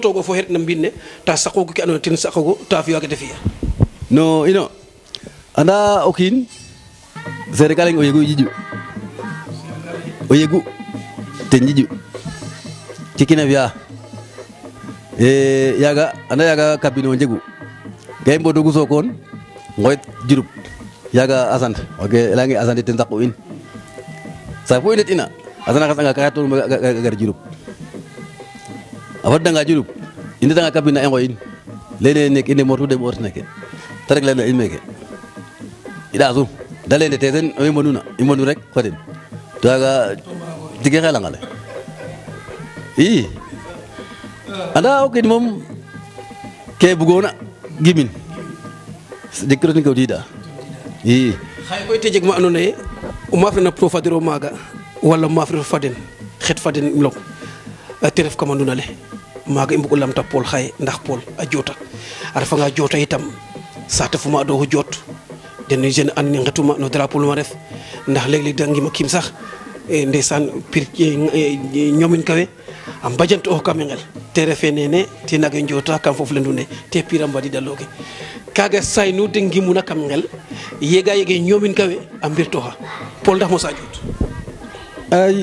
togo fo het na mbinne ta saqo ki andona tin saqo ta fi waga defiya no ino anda okin Sénégal o yegu jiju o yegu te jiju cikina biya yaga anda yaga kabino jegu gay mbodo gu sokon ngoyt jurup yaga asante oke langi asante ten saqo in sa fo inet ina asana kasanga ka to gar jurup afadda nga jurup inde tanga kabina en ngoyin lene nek inde mortu de mortneke tarek lene ilmeke ida su dalene tezen o imonuna imonu rek xoden daga dige xela ngale anda okin mom ke bugona gimin dikro ni ko dida xay koy tejek ma andone o mafre na profadero maga wala mafre faden xet faden lok te ref kamanduna le maga imbu lamta pol xay ndax pol a jota arfa nga jota itam sata fuma do jot den jeune an ngatuma no drapeau ma ref ndax leg leg dangi ma kim sax ndeysaan pir ñomin kawe am bajant o kamengel te refe nene te naga njota kam fofu lendune te piram badi daloge kaga say nu dengi muna kamengel yega yege ñomin kawe am birtoha pol ndax mo sa jot ay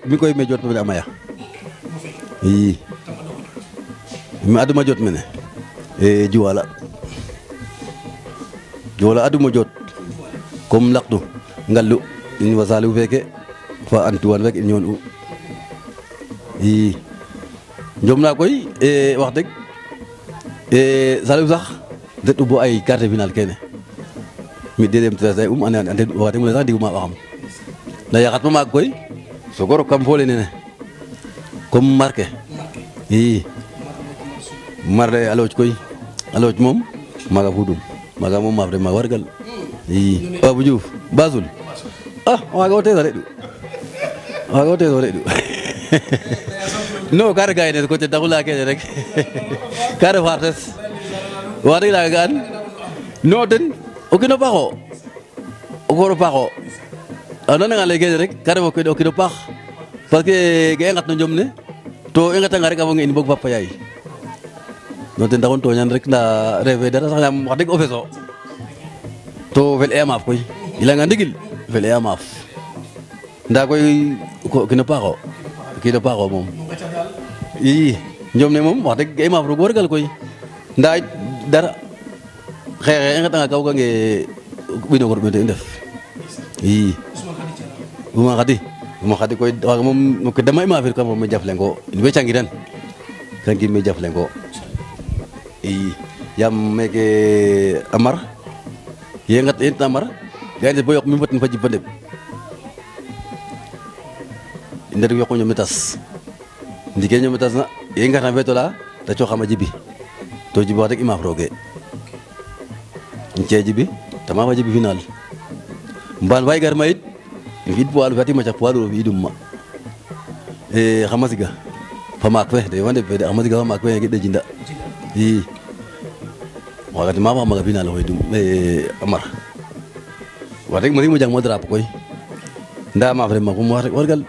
mi koy me jot be amaya mi aduma jot mene juwala aduma jot comme laqtu ngallu in wasalu feke fa antuwan rek ñoon u njom na koy wax deg salu sax det u bo ay quart final kene mi dedem trésay ande waxate mu sax diguma waxam la yaxat ma maag koy sogoro kam fole nene comme marqué marde aloj koy aloj mom maga fudum maga mom mafre ma wargal Babou Diouf Basul waga o teso reɗu non ka rega ene coté taxula kene rek ka ref artes wax deg laga ga'an non ten o kino paaxo o goor o paaxo a nananga lay kene rek ka ref o kino paax parce que ga i ngat no njom ne to i ngetanga rek a foge in bog Papa Yaay non ten taxun toñan rek nda refe dara sax yaam wax deg o feso to fel e a maaf koy i layanga ndigil fel e a maaf nda koy kino paaxo moom njom ne moom wax deg ga i maaf roog wargal koy nda dara xeexe i ngetanga kaw gange ɓino ngor ɓente i ndef Ousmane Khady koy waga moom no ke dama i maafir kam me jaf lengo in way cangiran kan kim me jaf lengo yaam meke Amar ye ngat it Amar ga i ndef bo yoq mi mbotin fa jib fa ndeɓ i ndet yoqu ñometas ndike ñometas na ye ngarna fe tola ta cooxama Jibi to Jibi wax deg i maaf rooge ce Jibi ta maafa Jibi final mbaan fa i gar ma yit im fi'id poids lourd fatim a caf poids lourd fi'idum ma xama siga fa maak fe de fa ndef fe de xama siga fa maak fe ge jinda waga maafa maga final xoydum Amar wax deg mosimo jang mo drapeau koy nda maaf ref ma kum wax rek wargal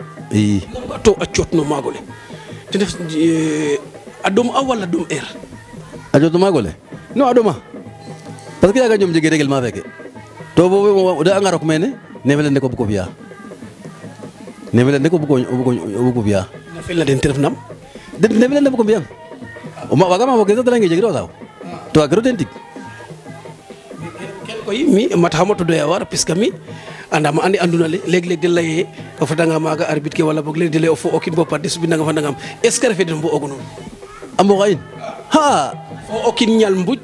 to a cootno maagole te def a dom a wala dom heure a cootno maagole non a ɗoma parce que yaga ñoom jege règlement feke to bo de a ngarok mene ne fele ne ko buko fiya ne fele ne ko buko fiya na fel na den te ref nam ne fele ne buko fiyan o ma waga ma fo ke sax dalange jegiro saw to agiro den tig ken koy mi mat xama to doya war puisque mi andama andi anduna le leg de laye o fadanga maga arbitre ke wala bok leg de lay o fo okin bo parti bi nanga fa nangam est ce que refe den bo ogu non ambo xayin ha fo okin ñal mbuj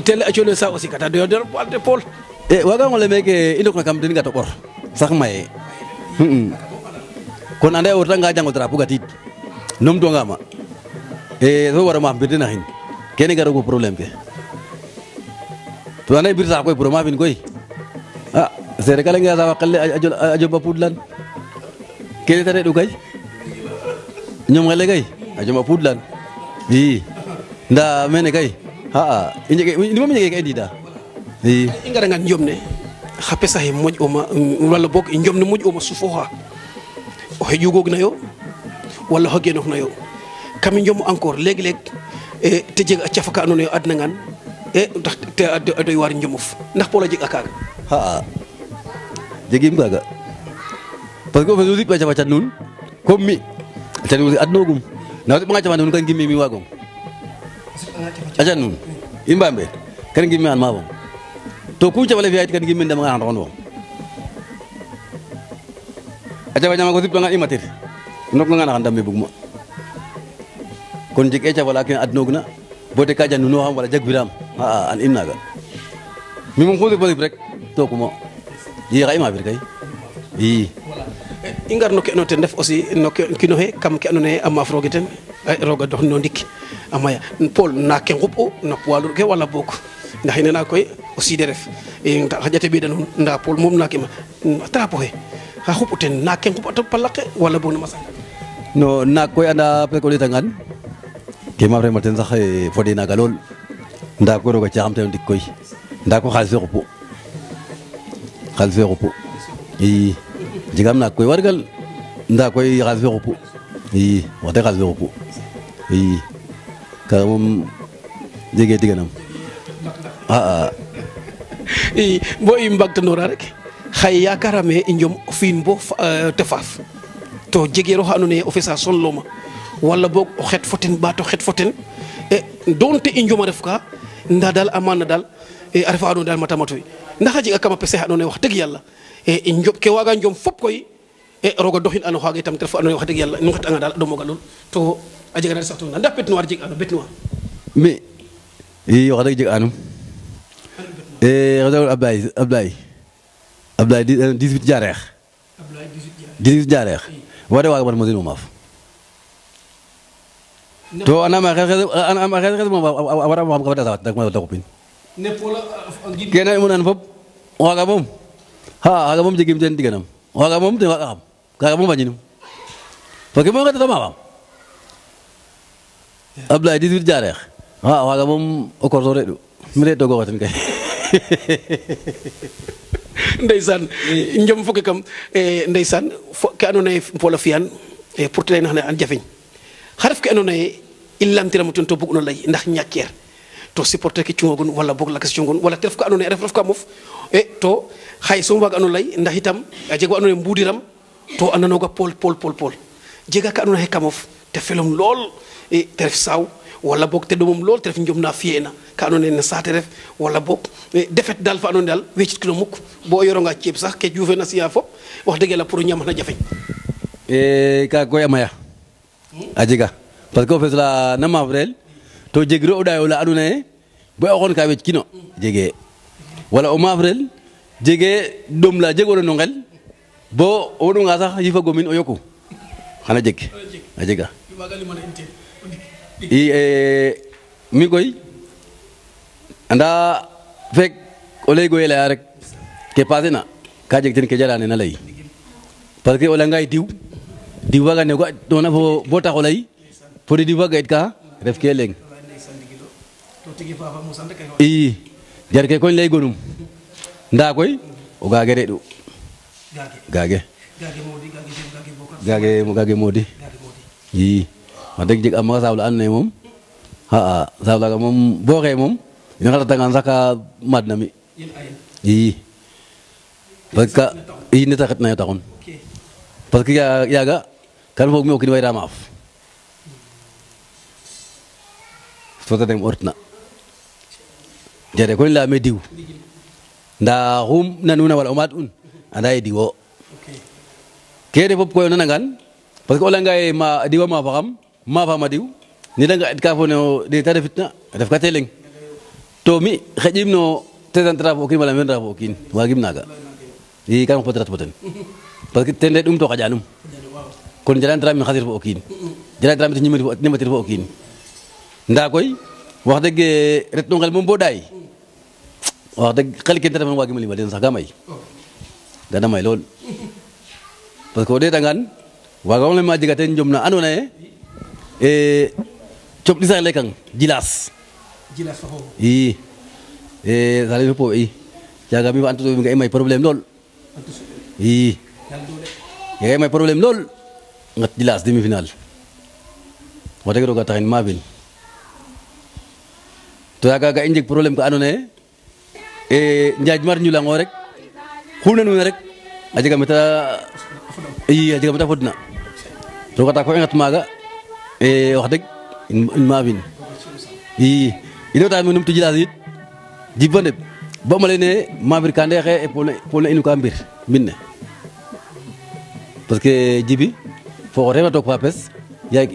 tele a cione sa aussi kata do der walde pol waga ngole meke indok na kam den gato bor sax maye kon ande o tanga jango drapeau gatit nom do ngama so wara ma mbirde na hin kene garo ko problème ke to ane bir sax koy pour ma fin koy sere kala nga sa wakalle ajo bapudlan kene tare du kay ñom ngale kay ajo bapudlan nda mene kay ni mom ñege kay dida i ngara ngan njomne xa pesa xe moƴ oma wala boog i njomne moƴ oma sufoxa o xeƴugog nayo wala o genoox nayo kami njom encore léegi-léeg te jeg a cafa ka andoona yee adna ngaan ndax te a doy waar njomof ndax Paul a jeg a kaaga xa'a jegim kaaga parce que o fees o sip'a cafa cat nuun comme mi a cat nuun adnoogum ndaa o sip'anga cafa nuun kan ngimmi mi waagong a cat nuun i mbambe kan ngimmi an maafong to ku cafa le fi'a yit kan ngimmi ndamanga xan roxon fo a cafa ñama ko sip'anga i matir noknanga na xan ndam me bugma kon jeg e cafa la kene adnoogna bo te ka janunooxam wala jagbiram xa'a an im naaga mi moom ku sip'o sip rek tokumo i xa i maafir kay i i ngar no ke andoona yee ten ref aussi no kiin oxe kam ke andoona yee a maaf roog ten roog a dox no ndik a maya Paul naak ke nquɓ'u no poids lourd ke wala boog ndax i nana koy aussi de ref xaƴa te ɓiida nuun ndaa Paul moom naak ima trapo xe xa xuɓ'u ten naak ke nquɓ a palaq ke wala boog na masanga no naak koy anda peut-être o ɗeetangaan ke maaf rema ten sax fodee naaga lool ndaa koy roog a caaxam ten o ndik koy ndaa koy xaalis fe xupu i jegam naak koy wargal ndaa koy xaalis fe xupu i wax dëgg xaalis fe xupu i kaaga moom jegee tiganam xa'a i bo i mbagtanoora rek xaye yakarame i njom o fi'in bo te faaf to jegeero xa andoona yee o feesa sonlooma wala boog o xet fo ten ɓaat o xet fo ten donte i njom a ref ka ndaa daal amaana daal a refa andoona yee daal matamatoy ndax a jega kam a pese xa andoona yee wax dëgg yàlla njom ke waaga njom fop koy roog a doxin ano xaaga itam te ref andoona yee wax dëgg yàlla nu nqetanga daal a ɗomooga lool to a jega na sax tuna ndax bête noire jeg ano bête noire mi i wax dëgg jeg anum xeɗa Ablaye 18 Diarekh 18 Diarekh wade waaga mat mosin o maaf to andaam a xes moom a wara mo xam ka fada sawat ma ta xupin kene i munan fop waaga moom xaga moom jegim teen tiganam waaga moom ten waaga xam kaaga moom fañinum parce que moom xetata maafam Ablaye 18 Diarekh waaga moom o korso reɗu mi re togo xoten kay ndeysaan njom foke kam ndeysaan fo ke andoona yee Paul a fi'an pour te layna xane an jafeñ xa ref ke andoona yee i lamtiramo ten to bug'uno lay ndax ñakeer to supporter ke cungogun wala boog lakas cungogun wala te ref ka andoona yee ref ka mof to xaye soom waag'ano lay ndax itam a jeg wa andoona yee mbudiram to a nanooga Paul jega ka andoona yee ka mof te felum lool te ref saaw wala boog te ɗomum lool te ref njom na fi'eena ka andoona yee no saate ref wala boog defet daal fa andoona yee daal weecitkino mukk bo o yoronga ceeb sax ke juufeena siya fop wax dëgg yàlla pour o ñaam xana jafeñ kaaga koy a maya a jega parce que o fees la na maaf reel to jegiro o ɗaay ola andoona yee bo o xon ka weckino jegee wala o maaf reel jegee ɗom la jegoona no ngel bo o woɗonga sax yifa gomin o yoku xana jeg a jega i mi koy anda fek o lay goye laya rek ke passé na ka jeg ten ke jala nena lay parce que o layanga diw waaga ne ko tona fo bo tax o lay fo diw waaga it ka ref ke leŋ i jar ke koy lay gonum nda koy o gaage reɗu gaage modi i wax dëgg jeg am saawla andoona yee moom xa'a saawla ga moom bo xaye moom i nqatatanga sax ka maadna mi i parce que i neta xetna yo taxun parce que yaaga kan foog mi o kiin wayra maaf so ta dem o retna jare koy layame diw ndaa xum nanuna wala o maad un anda ye diwo kene fop koy o nanangaan parce que o layanga ye diwa maafaxam maafama diw ni da nga et ka fo ne de ta refitna ref ka te leŋ to mi xeƴim no tesantra fo o kiin wala men ra fo o kiin waagim naaga i kam xot rat fo ten parce que ten de ɗum to xaƴanum kon jalantiram mi xasir fo o kiin jalantiram te ñimatir fo o kiin ndaa koy wax dëgg ret no ngel moom bo ɗaay wax dëgg xel ke te refna waagim a lima den sax ga may dana may lool parce que o ɗeetangaan waaga le ma jega teen njom na andoona yee coɓ ɗisax lekang jilas i sale fo i caga mi fa antuto nga i may problème lool i nga i may problème lool ngat jilas demi final wax dëgg roog a taxin maafin to yaaga ga i njeg problème ka andoona yee njaaj mar ñulango rek xu nanuna rek a jega meta a jega meta fodna roog a tax ko i nget maaga wax dëgg in maafin ino ta me numtu jilas yit jib fa ndeɓ bo ma leyne maafir ka ndexe e pol na inu ka mbir mbin ne parce que jibi fo xo refa took fapes ya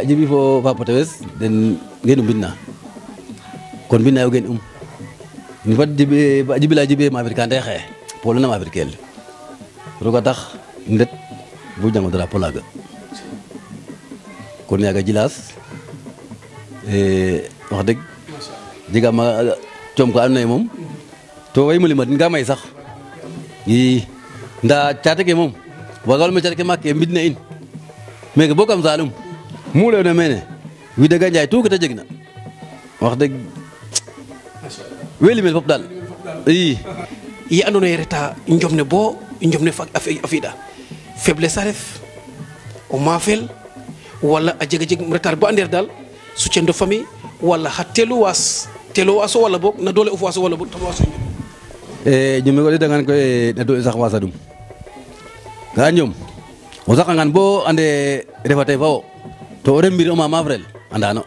jibi fo fa potewes den ngenu mbinna kon mbinna yo gen ni fat jibi la jibe maafir ka ndexe pol na maafir kel roga tax ndet bu jango dara polaga kon yaga jilas wax dëgg jega ma coom ka andoona yee moom to way mo limatin nga may sax nda caate ke moom waagal me caate ke maak ke mbidna in meke bo kam Saalum mu leyona mene widaga njaay tout ke ta jegna wax dëgg we limel fop daal ye andoona yee reta njom ne bo njom ne a fi'da faiblesse a ref o maafel wala a jega jeg retard bo andeer daal soutien de famille wala xa teelu waaso wala boog na doole of waaso wala boog tam waaso ñome ko ɗeɗangan koy na doole sax wasa ɗum ga ñoom o saqangan bo ande refate fa wo to o ref mbir o ma maafrel andano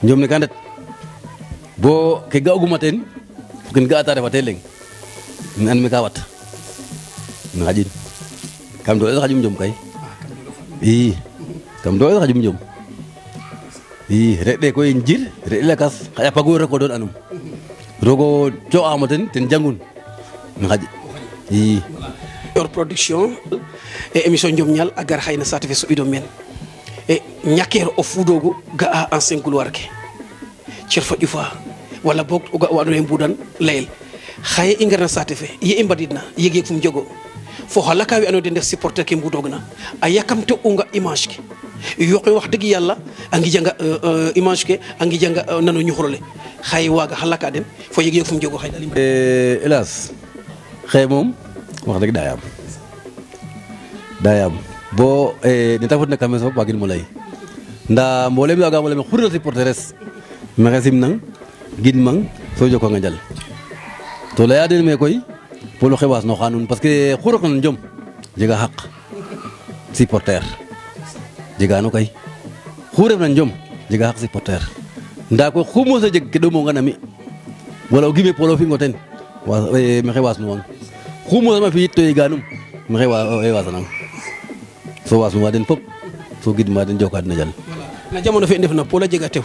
ñoom ne ka ndet bo ke ga'oguma teen ken ga'ata refate leŋ in an me ka wat in xaƴin kam doole xaƴum jom kay kam doole xaƴum jom reɗe koy jir reɗe lakas xaƴa pagu rek o doon anum rogo cooxaamo ten jangun xaƴ yor production e émission Njom Ñaal a gar xayna saate fe soɓido meen e ñakeer o fuudoogu ga'a ancien gloire ke cer fa ƴufa wala boog o ga o andoona yee mbuudan layel xaye i ngarna saate fe ye i mbadidna yeg fum jogo fo xa laka we andoona yee den ndef supporter ke mbuudoogna a yakamte unga image ke yoqe wax dëgg yàlla a ngijanga image ke a ngijanga nano ñuxurole xaye waaga xa laka den fo yeg fum jogo xay dal hélas xaye moom wax dëgg dayaam bo ne ta fodna kames fop waagin mo lay nda mboolem waaga mo lay me xurna supporteres maxey simnang gidmang so jokanga njal to leya den me koy polo xe waasnoxa nuun parce que xu rokna no Njom jega xaq supporter jegano kay xu refna Njom jega xaq supporter nda koy xu mosa jeg ke ɗomonga na mi wala o gime polo fingo ten maxey waasnuwang xu mosama fi'it to yeganum maxey wasanang so wasnuwa den fop so gidma den joka den a jal na jamono fe ndefna Paul a jega tew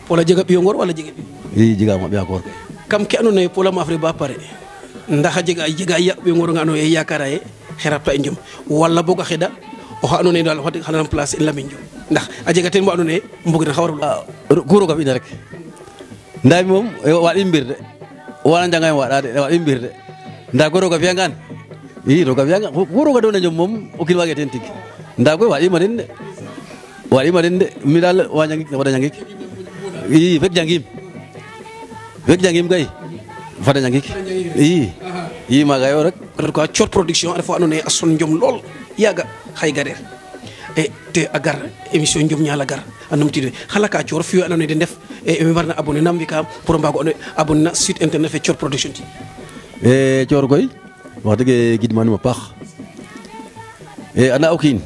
Paul a jega ɓiyo ngor wala jege jegam a ɓiya koor kam ke andoona yee Paul a maafre ba pare ndax a jega ya ɓiyo ngor nga andoona yee yakara ye xerapta e Njom wala boog a xeɗa oxa andoona yee daal wax dëgg xana remplacer Lamine Njom ndax a jega teen bo andoona yee mbogina xa waralu ku roog a fi'na rek ndaa mi moom waaɗiim mbir de o wana njangayim waaɗa de waaɗiim mbir de ndaa koy roog a fi'angaan roog a fi'angaan ku roog a doona Njom moom o kiin waagee teen tig ndaa koy waaɗiima den de mi daal wa njangik fada njangik fek jangim kay fada njangik maaga yo rek en tout cas Thior production a refa andoona yee a son Njom lool yaaga xay gareer e te a gar émission Njom Ñaal a gar a numtiid xala ka Thior fi'o andoona yee den ndef we mbarna abonné nam mbi'ka pour mbaag o abonné na site internet fe Thior production Thior koy wax dëgg gidmanum a paax anda o kiin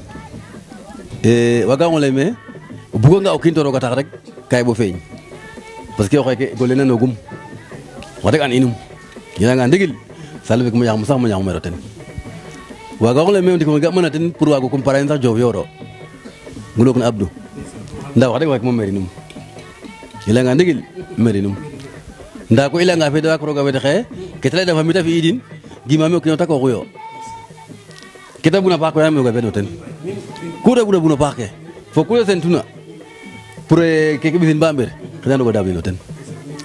waagaam o lay me o buganga o kiin to roog a tax rek kay bo feeñ parce que o xeeke gole nanogum wax dëgg an inum yenanga ndigil sal fek mo ñaxum sax mo ñaxumero ten waagaam o lay me o ndik me ga'mana ten pour waag o comparer sax Diof yooro ngulok na Abdou ndaa wax dëgg rek mo merinum yenanga ndigil merinum ndaa koy i layanga fe de waag roog a wede xaye ke ta layna fa mi ta fi'idin gimaami o kiin o takooxu yo ke ta bugna paax koy yaam roog a fi'an o ten ku ta bugna paax ke fo ku sentuna pour keke ɓisin ba mbir xeɗan roog a daawin o ten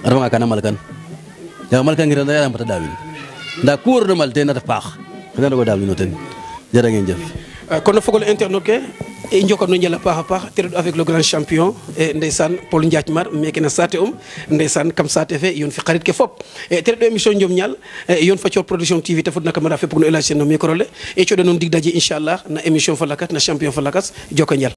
a refanga kana malkan yaam malka ngir yaam fata daawin ndaa ku warona mal ten a ref paax xeɗan roog a daawin o ten jërë ngeen jëf kono fogole internet ke e jokka no njala paax a paax tereɗo avec le grand champion ndeysaan Paul Ndiath Mar meke na saate ndeysaan kam saate fe yon fi xarit ke fop tereɗo émission Njom Ñaal yon fa Thior Production TV te fodna camara fe pug no Elhadji Sene no micro le e coɗa noon dig daje inchallah na émission fa lakas na champion fa lakas joko njal